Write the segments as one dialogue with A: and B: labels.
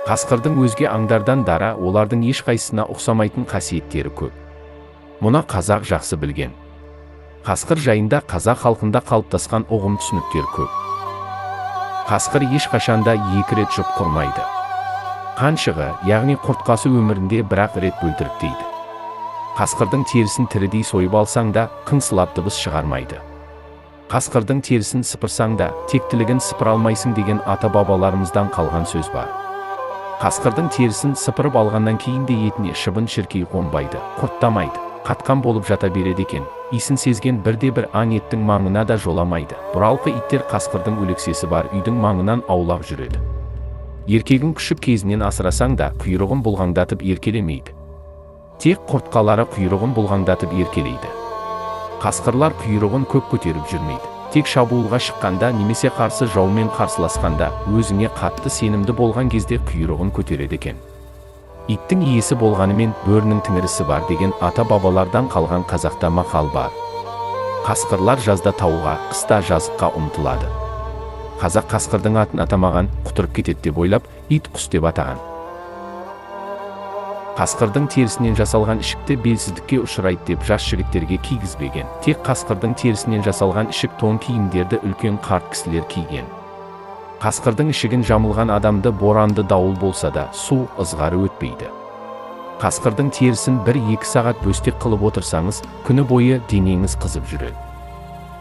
A: Қасқырдың өзге аңдардан дара, олардың ешқайсысына ұқсамайтын қасиеттері көп. Мұны қазақ жақсы білген. Қасқыр жайында қазақ халқында қалыптасқан ұғым түсініктер көп. Қасқыр ешқашанда екі рет жұп құрмайды. Қаншығы, яғни құртқасы өмірінде бір-ақ рет бөлтіріктейді. Қасқырдың терісін тірідей сойып алсаң да, қыңсылап дыбыс шығармайды. Қасқырдың терісін сыпырсаң да, тектілігін сыпыра алмайсың деген ата-бабаларымыздан қалған сөз бар. Қасқырдың терісін сыпырып алғаннан кейін де етіне шыбын-шіркей қонбайды, құрттамайды, қатқан болып жата береді екен. Исін сезген бірде-бір аң еттің маңына да жоламайды. Бұралқы иттер қасқырдың өлексесі бар үйдің маңынан аулақ жүреді. Еркегін күшік кезінен асырасаң да, құйрығын бұлғаңдатып еркелемейді. Тек құртқалары құйрығын бұлғаңдатып еркелейді. Қасқырлар құйрығын көп көтеріп жүрмейді. Тек шабуылға шыққанда немесе қарсы жаумен қарсыласқанда, өзіңе қатты сенімді болған кезде құйрығын көтереді екен. Иттің иесі болғанымен бөрінің тіңірісі бар деген ата-бабалардан қалған қазақта мақал бар. Қасқырлар жазда тауға, қыста жазыққа ұмтылады. Қазақ қасқырдың атын атамаған, құтырып кетеді деп ойлап, ит құс деп атаған. Қасқырдың терісінен жасалған ішікті белсіздікке ұшырайды деп жас жігіттерге кигізбеген. Тек қасқырдың терісінен жасалған ішік тон киімдерді үлкен қарт кісілер киген. Қасқырдың ішігін жамылған адамды боранды дауыл болса да, су ызғары өтпейді. Қасқырдың терісін 1-2 сағат бөстек қылып отырсаңыз, күні бойы денеңіз қызып жүреді.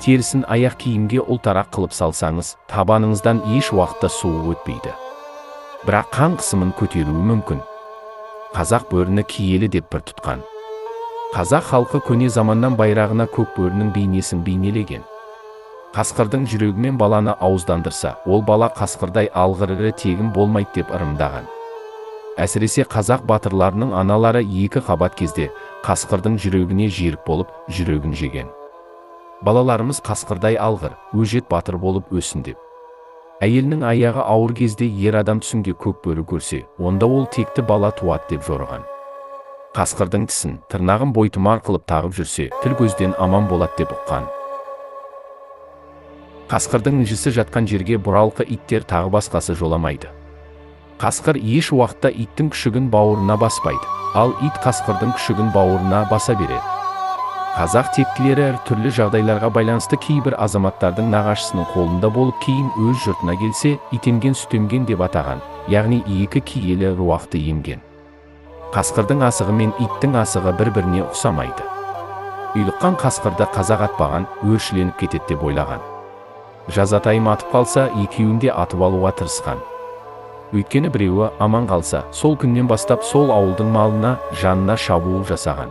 A: Терісін аяқ киімге ұлтарақ қылып салсаңыз, табаныңыздан еш уақытта суы өтпейді. Бірақ қан қысымын көтеруі мүмкін. Қазақ бөріні киелі деп бір тұтқан. Қазақ халқы көне заманнан байрағына көк бөрінің бейнесін бейнелеген. Қасқырдың жүрегімен баланы ауыздандырса, ол бала қасқырдай алғыр ірі тегін болмайды деп ырымдаған. Әсіресе қазақ батырларының аналары екі қабат кезде қасқырдың жүрегіне жерік болып, жүрегін жеген. Балаларымыз қасқырдай алғыр, өжет батыр болып өссін деп. Әйелінің аяғы ауыр кезде ер адам түсінде көк бөрі көрсе, онда ол текті бала туады деп жорыған. Қасқырдың тісін, тырнағын бойтұмар қылып тағып жүрсе, тіл көзден аман болады деп ұққан. Қасқырдың інжісі жатқан жерге бұралқы иттер тағы басқасы жоламайды. Қасқыр еш уақытта иттің күшігін бауырына баспайды, ал ит қасқырдың күшігін бауырына баса береді. Қазақ тектілері түрлі жағдайларға байланысты кейбір азаматтардың нағашысының қолында болып кейін өз жұртына келсе, итемген сүтемген деп атаған, яғни екі киелі руақты емген. Қасқырдың асығы мен иттің асығы бір-біріне ұқсамайды. Ұйлыққан қасқырды қазақ атпаған, өршіленіп кетеді деп ойлаған. Жазатайым атып қалса, екеуін де атып алуға тырысқан. Өйткені біреуі аман қалса, сол күннен бастап сол ауылдың малына, жанына шабуыл жасаған.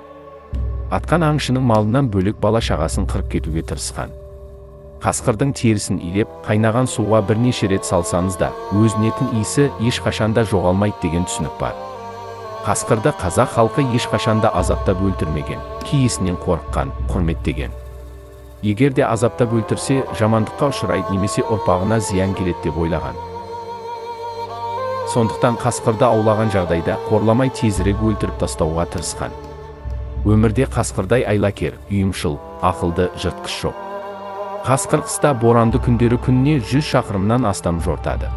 A: Атқан аңшының малынан бөлек бала шағасын қырып кетуге тырысқан. Қасқырдың терісін илеп, қайнаған суға бірнеше рет салсаңыз да, өзінетін иісі ешқашанда жоғалмайды деген түсінік бар. Қасқырды қазақ халқы ешқашанда азаптап өлтірмеген, киесінен қорыққан, құрметтеген. Егер де азаптап өлтірсе, жамандыққа ұшырайды немесе ұрпағына зиян келеді деп ойлаған. Сондықтан қасқырды аулаған жағдайда қорламай тезірек өлтіріп тастауға тырысқан. Өмірде қасқырдай айлакер, ұйымшыл, ақылды жыртқыш жоқ. Қасқыр қыста боранды күндері күніне 100 шақырымнан астам жортады.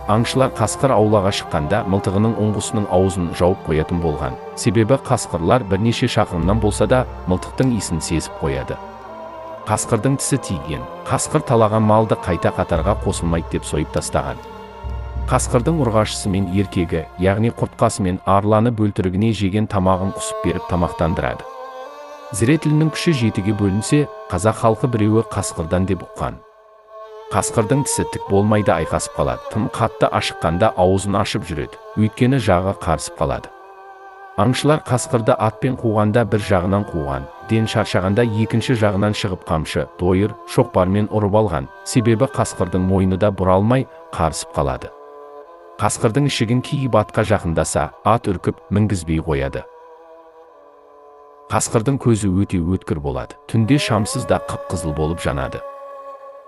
A: Аңшылар қасқыр аулаға шыққанда мылтығының ұңғысының аузын жауып қоятын болған. Себебі қасқырлар бірнеше шақырымнан болса да мылтықтың иісін сезіп қояды. Қасқырдың тісі тиген, қасқыр талаған малды қайта қатарға қосылмайды деп сойып тастаған. Қасқырдың ұрғашысы мен еркегі, яғни құртқасы мен арланы бөлтірігіне жеген тамағын құсып беріп тамақтандырады. Зіретілінің күші 7-ге бөлінсе, қазақ халқы біреуі қасқырдан деп ұққан. Қасқырдың тісі тік болмайды, айқасып қалады. Тым қатты ашыққанда аузын ашып жүреді, өйткені жағы қарысып қалады. Аңшылар қасқырды атпен қуғанда бір жағынан қуған, ден шаршағанда екінші жағынан шығып қамшы, дойыр, шоқпармен ұрып алған, себебі қасқырдың мойны да бұралмай, қарысып қалады. Қасқырдың ішігін киіп атқа жақындаса, ат үркіп, мінгізбей қояды. Қасқырдың көзі өте өткір болады, түнде шамсыз да қып-қызыл болып жанады.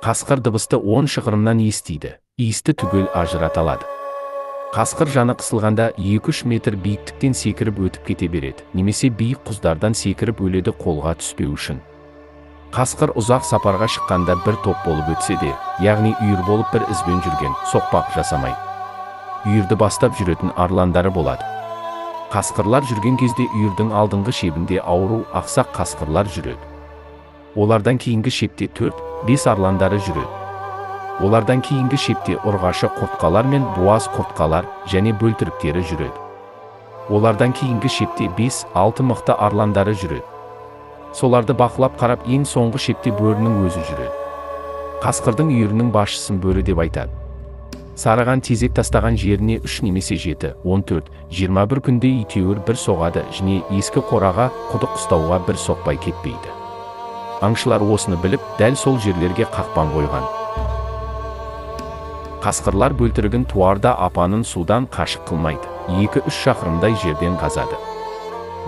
A: Қасқыр дыбысты 10 шақырымнан естиді, иісті түгел ажырата алады. Қасқыр жаны қысылғанда 2-3 метр биіктіктен секіріп өтіп кете береді, немесе биік құздардан секіріп өледі қолға түспеу үшін. Қасқыр ұзақ сапарға шыққанда бір топ болып өтсе де, яғни үйір болып бір ізбен жүрген, соқпақ жасамайды. Үйірді бастап жүретін арландары болады. Қасқырлар жүрген кезде үйірдің алдыңғы шебінде ауру, ақсақ қасқырлар жүреді. Олардан кейінгі шепте 4-5 арландары жүреді. Олардан кейінгі шепте ұрғашы құртқалар мен буаз құртқалар және бөлтіріктері жүреді. Олардан кейінгі шепте 5-6 мықты арландары жүреді. Соларды бақылап қарап ең соңғы шепте бөрінің өзі жүреді. Қасқырдың үйірінің басшысын бөрі деп айтады. Сарыған тезек тастаған жеріне 3 немесе 7, 14, 21 күнде әйтеуір бір соғады және ескі қораға, құдық қыстауға бір соқпай кетпейді. Аңшылар осыны біліп, дәл сол жерлерге қақпан қойған. Қасқырлар бөлтірігін туарда апанын судан қашық қылмайды, 2-3 шақырымдай жерден қазады.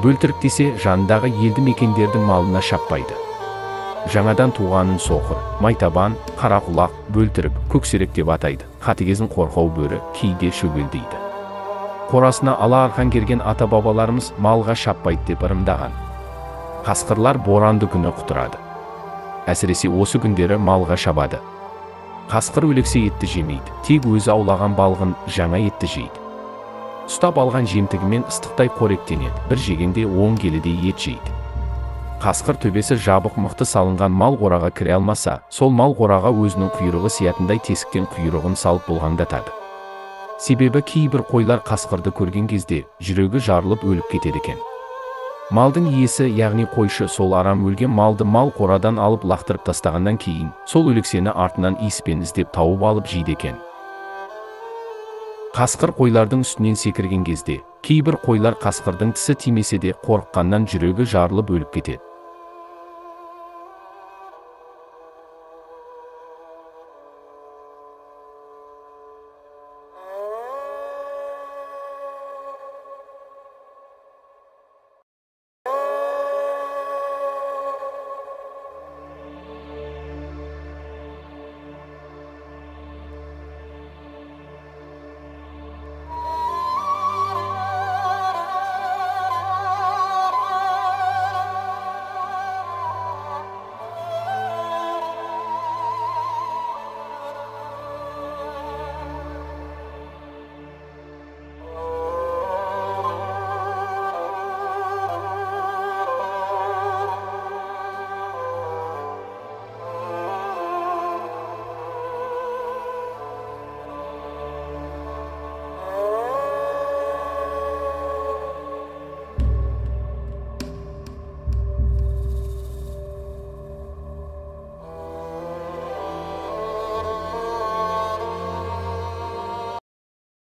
A: Бөлтірік десе, жанындағы елді мекендердің малына шаппайды. Жаңадан туғанын соқыр, майтабан, қарақұлақ, бөлтірік, көксерек деп атайды. Қатыгезін қорқау бөрі, кейде шөгел дейді. Қорасына ала арқан керген ата-бабаларымыз малға шаппайды деп ырымдаған. Қасқырлар боранды күні құтырады. Әсіресе осы күндері малға шабады. Қасқыр өлексе етті жемейді, тек өзі аулаған балғын жаңа етті жейді. Ұстап алған жемтігімен ыстықтай қоректенеді, бір жегенде 10 келідей ет жейді. Қасқыр төбесі жабық мықты салынған мал қораға кіре алмаса, сол мал қораға өзінің құйрығы сиятындай тесіктен құйрығын салып бұлғаңдатады. Себебі кейбір қойлар қасқырды көрген кезде жүрегі жарылып өліп кетеді екен. Малдың иесі, яғни қойшы, сол арам өлген малды мал қорадан алып лақтырып тастағаннан кейін, сол өлексені артынан иіспен іздеп тауып алып жейді екен. Қасқыр қойлардың үстінен секірген кезде, кейбір қойлар қасқырдың тісі тимесе де қорыққаннан жүрегі жарылып өліп кетеді.